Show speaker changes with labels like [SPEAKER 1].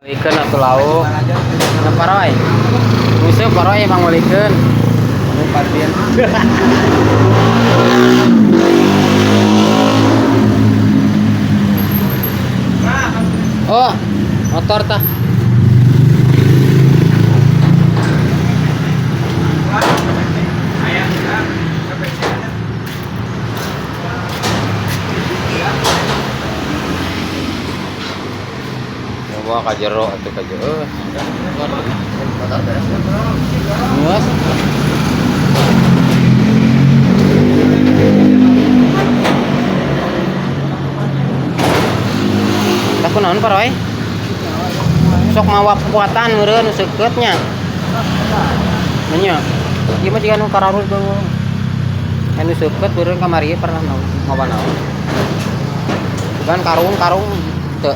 [SPEAKER 1] Meulikeun atuh lauk. Na paroy. Nguseup paroy bang meulikeun.
[SPEAKER 2] Anu pardian.
[SPEAKER 1] Oh, motor tah. Coba ka jero atuh ka jero.
[SPEAKER 2] Motor beres.
[SPEAKER 1] Geus. Tah kunaon paroy? Sok mawa kekuatan meureun nu seukeut nya. Nya. Ieu mah jiga nu kararul beuh. Anu seukeut meureun kamari pernah mawa naon. Bukan karung-karung teu.